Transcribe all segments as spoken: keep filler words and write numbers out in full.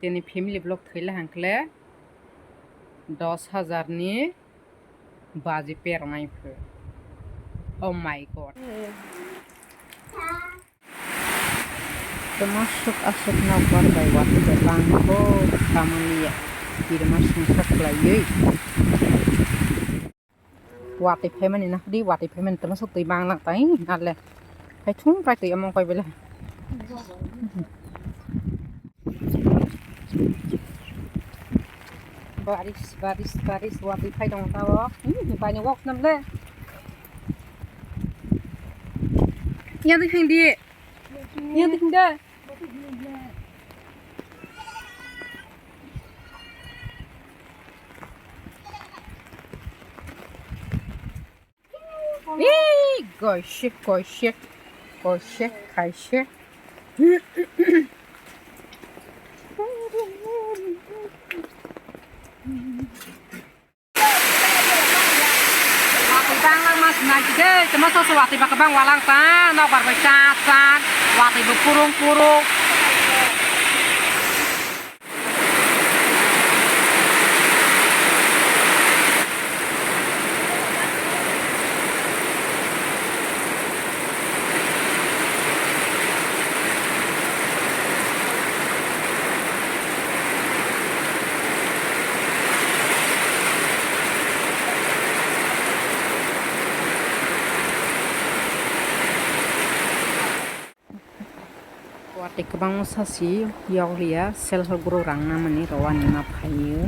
Tini family vlog thwila hangkle dos hajar ni baji perwnai pho. Oh my God. Tama suk asuk nokbar bai watwi bai bangkho kamaliya. Kirima sungsa khlaiwi. Watwi phaimani na di, watwi phaimani tama suk twi bang lang tai nale. Hai thung pai twi among koi bele. Baris, baris, baris, watwi phai tong tao. Hmm, bani wok nam le. Yang di hing di. Yang di hing de. Ih, goshek, goshek, goshek, kaishek. Watwi bang langma sinai de, temo soso watwi ba kwbang walang ta, nokbar bai cha cha, watwi bo purung purung. Watwi kwbangma sasi yokliya, self help group rang namani rwani ma phaio.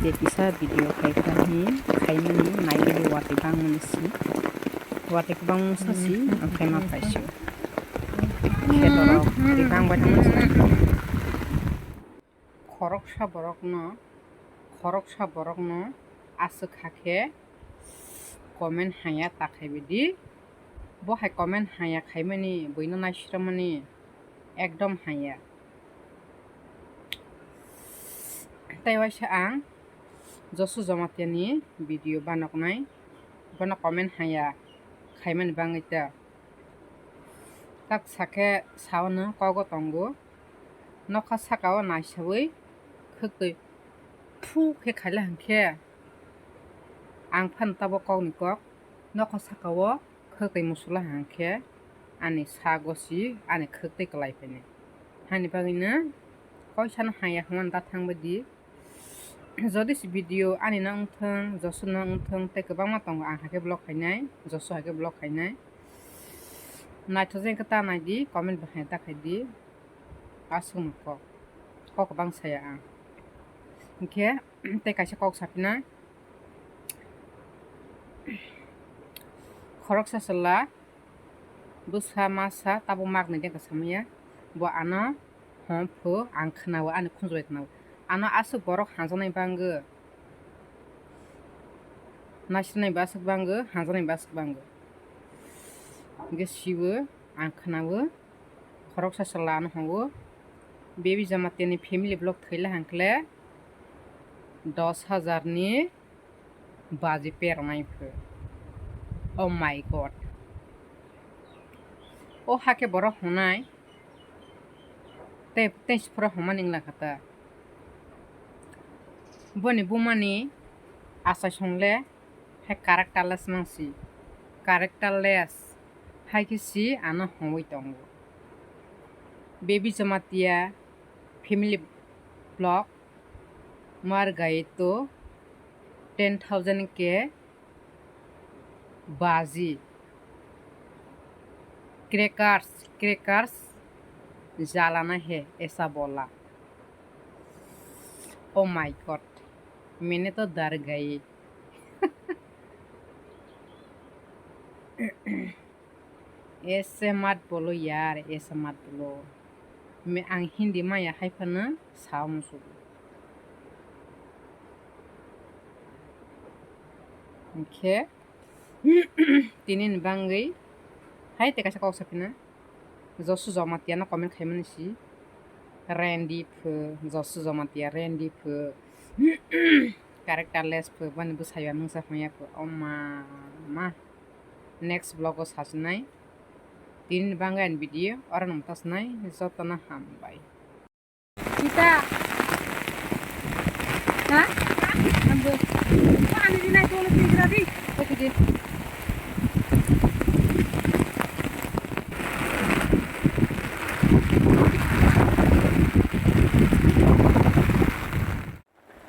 Je kisa video khai kha hi, khaimani naimani watwi bangmani si. Watwi kwbangma sasi, okhai ma phaisio. Khe borok watwi bang bai tongma si. Khoroksa borokno, khoroksa borokno aswk hakhe comment haya ta khaibaidi. Bo hai comment haya khaimani, buino naisramani ekdom haya. Tei waisa ang Josu Jamatia ni video banoknai, bono comment haya khaimani bangwi ta. Tak sakhe saono kogo tongo. Nokha saka o naisawi khwtwi phu khe khaila hwnkhe, ang phano tabok kokni kok nokha saka o khwtwi musula hwnkhe ani sa gosi ani khwtwi kwlai phainai. Hani bagwino koisano haya hwnmani da thangbai di. Jodi se video ani no wngthwng, Josu no wngthwng, tei kwbangma tongo ang hai khe vlog khainai, Josu hai khe vlog khainai. Naithok jeng khe ta nai di, comment bo hai ta khai di. Aswkno kok, kok kwbang saya ang. Hinkhe tei kaisa kok sapina. Khoroksa chwla bwsa masa tabuk mak nai de samaya. Bo ano hom phu ang khwnao, ani khunju bai khwnao. Ano aswk borok hamjaknai bangwi, naisrwnai bo aswk bangwi, hamjaknai bo aswk bangwi. Hinkhe siwo ang khwnao. Khoroksa chwla ano hwngo, Baby Jamatia ni family vlog thwila hangkle dos hajar ni baji perwnai pho. Oh my God. O hakhe borok hwnai tei, tei siphoro hwnmani wngla kha ta. Boni bumani achai songle hai characterless mang si, characterless hai khe si ano hwnwi tongo. Baby Jamatia family vlog mar gaye to ten thousand ke baji, crackers, crackers jalana hai aisa bola. Oh my God, maine to dar gaye. Aise mat bolo yaar, aise mat bolo. Me ang Hindi maya hai phano sao musugo. Hinkhe tini ni bangwi hai tei kaisa kok sapina. Josu Jamatia no comment khaimani si. Rendi pho, Josu Jamatia rendi pho. Characterless pho, bani bwsai ba mungsa hwnya pho. O ma, ma. Next vlog o sachinai. Tini ni bangwi ani video oro no mwtasnai, jotono hambai. Kita. Ha? Ambo. Ani di nai tolo di gradi. Oke di.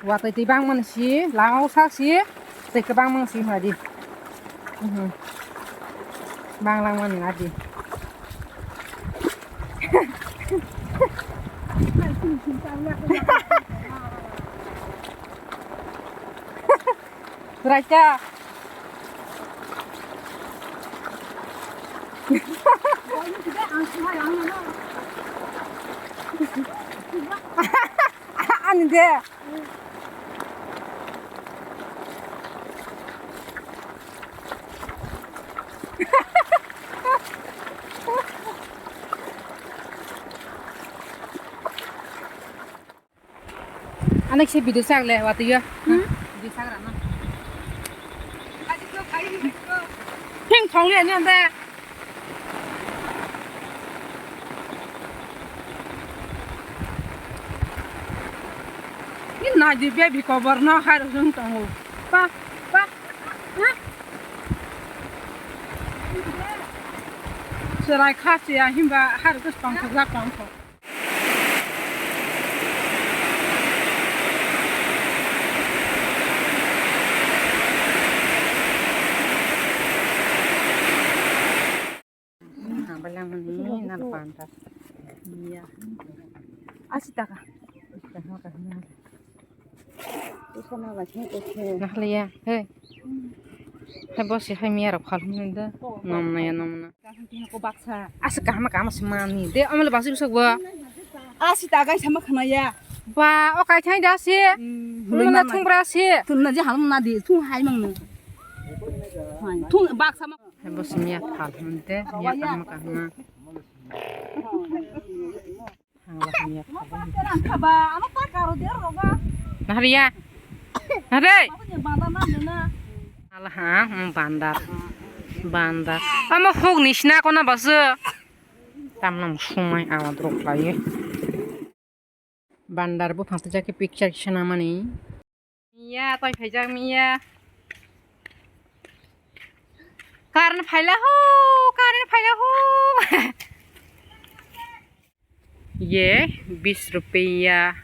Watwi twi bangmani si, langao sak si, twi kwbangma si hwnadi. Mhm. Bang langmani nadi. Raisa. Ani de. Anek se video sak le, watwi yo. Hmm? Video sak rana. Hing thong le, ne, ne. Ni nai di baby cover no hai rung tongo. Pa, pa. Ha? Serai kha se ya himba har kus pang thok jak pang thok. Nang balang ni nal panta. Iya. Asi taka. Asi taka kahna. Nahliya, hey. Hai bosi hai miya rok phal hwn de. Nom na ya nom na. Aswk kaham kaham se mani. De, amle basi bwswk bo. Asi tagai sama khana ya. Ba, o kai thai da se. Hmm, Mula thung bra se. Thung na je ham na di, thung hai mang no. Hai, thung bak sama. Hai bo simi ya phal hwn de, ya kaham kaham. Nahariya. Nahari. Alaha, hmm, bandar. Bandar. Ama huk ni sina kona basu. Tamna sumai awa drok lai. Bandar bo phang twijak khe picture kisa namani. Miya, twi phaijak miya. Current phaila ho, current phaila ho. Ye bis rupiya,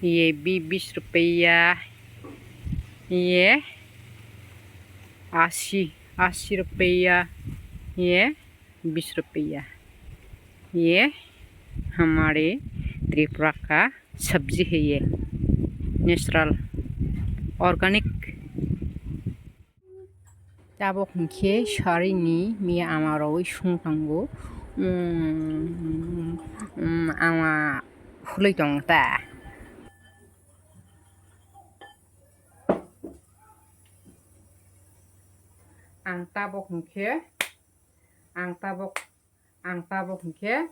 ye bi bis rupiya, ye asi, asi rupiya, ye बीस रुपया। ये हमारे त्रिपुरा का सब्जी है, ये natural, organic। Tabok hwnkhe sarini miya ama rwi sung tango, um, um, ama hului tong ta. Ang tabok hwnkhe Ang tabok, ang tabok hwnkhe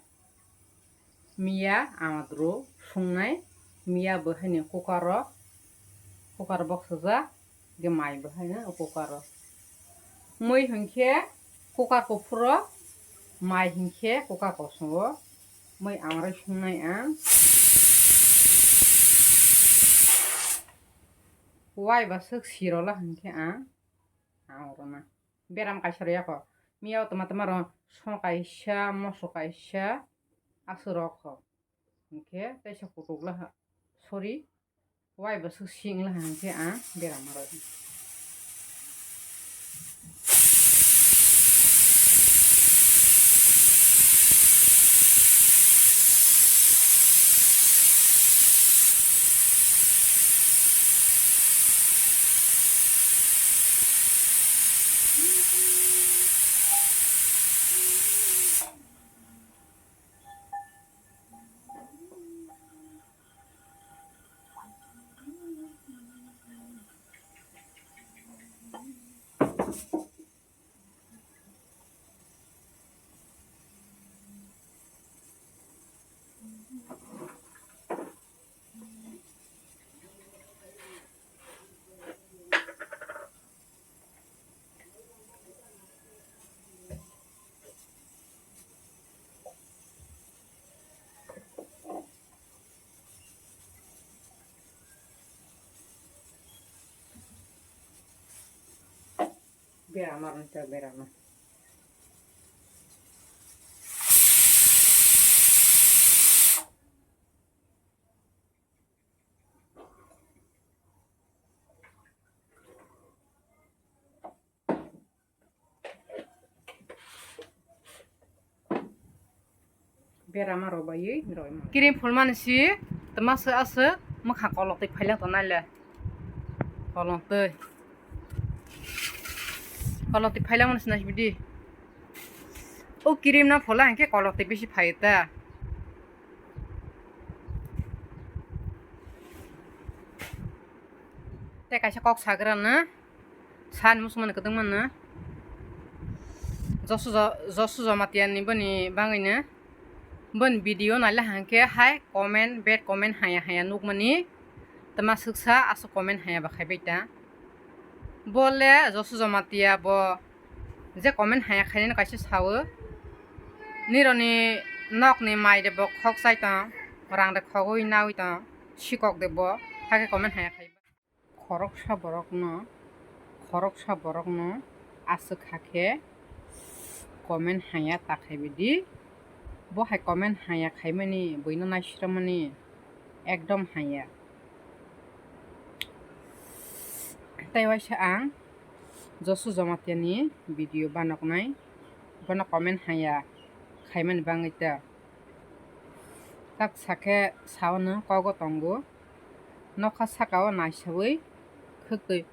miya amadro sungnai, miya bo haino cooker o, cooker box sojak, hwnkhe mai bo haino cooker o. Mui hwnkhe cooker kuphur o, mai hwnkhe cooker kosong o, mui amroi sungnai ang. Wai ba swk sirwla hwnkhe ang, ang rwna. Beram kaisa rw ya kho. Miya o tama tama rw song kaisa, moso kaisa, aswk rw kho. Hwnkhe teisa kutuk la ha, sorry, wai bo swk sing la ha hwnkhe ang beram rw. Bera mar wngkha, bera mar. Berama rok bai roi ma. Kirim phulmani si, twma se aswk, mwkhang kolok twi phailak tonai le. Kolok twi. Kolok twi phailak mani sinai bidi. O kirim no phola hwnkhe kolok twi bisi phai ta. Tei kaisa kok sagra na. Sani muchungmani kwdwngma no. Josu Jo-, Josu Jamatia ni boni bangwi no. Boni video naila hwnkhe hai comment, bad comment haya haya nukmani. Twma swksa aswk comment haya ba khaibai ta. Bo le Josu Jamatia bo je comment haya khainani kaisa sao. Nironi nokni mai de bo khok chai tong, rang de khogwi nawi tong, sikok de bo, hakhe comment haya khai. Khoroksa borokno, khoroksa borokno aswk hakhe comment haya ta khaibidi. Bo hai comment haya khaimani buino naisramani ekdom haya. Tei waisa ang Josu Jamatia ni video banoknai, bono comment haya khaimani bangwi ta. Tak sakhe saono kogo tongo. Nokha sakao naisawi khwtwi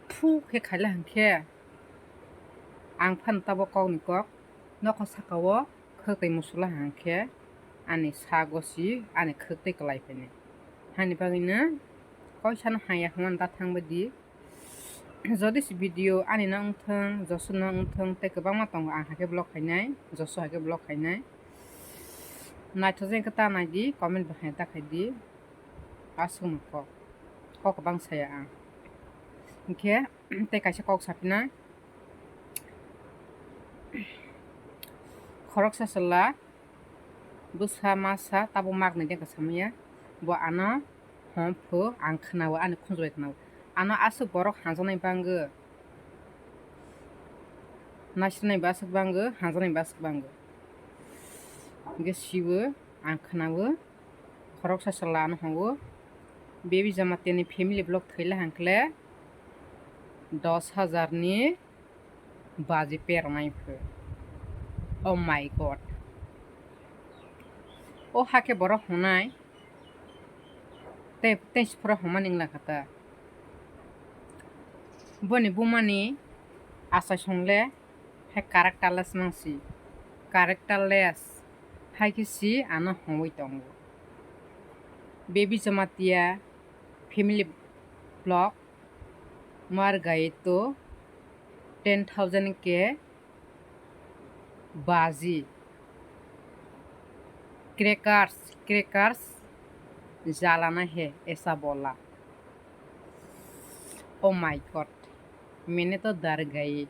phu khe khaila hwnkhe ang phano tabok kokni kok. Nokha sakao khwtwi musula hwnkhe ani sa gosi ani khwtwi kwlai phainai. Hani bagwino koisano haya hwnmani da thangbai di. Jodi se video ani no wngthong, Josu no wngthong, tei kwbangma tongo ang hai khe vlog khainai, Josu hai khe vlog khainai. Naithok jeng khe ta nai di, comment bo hai ta khai di. Aswk no kok, kok kwbang saya ang. Hinkhe tei kaisa kok sapina. Khoroksa chwla bwsa masa tabuk mak nai de kasamaya. Bo ano hom phu ang khwnao, ani khunju bai khwnao. Ano aswk borok hamjaknai bangwi, naisirnai bo aswk bangwi, hamjaknai bo aswk bangwi. Hinkhe siwo ang khwnao, khoroksa chwla ano hwngo, Baby Jamatia ni family vlog thaila hwnkhe dos hajar ni baji peronai phu. Oh my God. O hakhe borok hwnai. Tei, tei siporo hwnmani wngla kha ta. Boni bumani achai song le hai characterless mang si. Characterless hai khe si ano hwnwi tongo. Baby Jamatia family vlog mar gaye to ten thousand ke baji. Crackers, crackers jalana hai aisa bola. Oh my God, maine to dar gaye.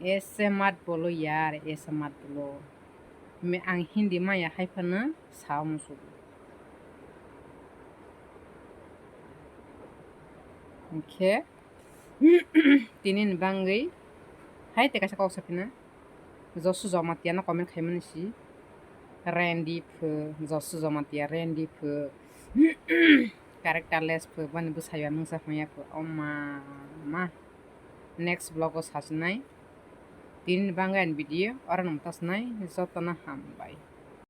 Aisa mat bolo yaar, aisa mat bolo. Me ang Hindi maya hai phano sao musugo. Hinkhe tini ni bangwi hai tei kaisa kok sapina. Josu Jamatia no comment khaimani si. Rendi phu, Josu Jamatia rendi phu. Characterless phu, bani bwsai ba mungsa hwnya phu. Oh ma, ma. Next vlog o sasinai. Tini ni bangwi ani video oro no mwtasnai, jotono hambai.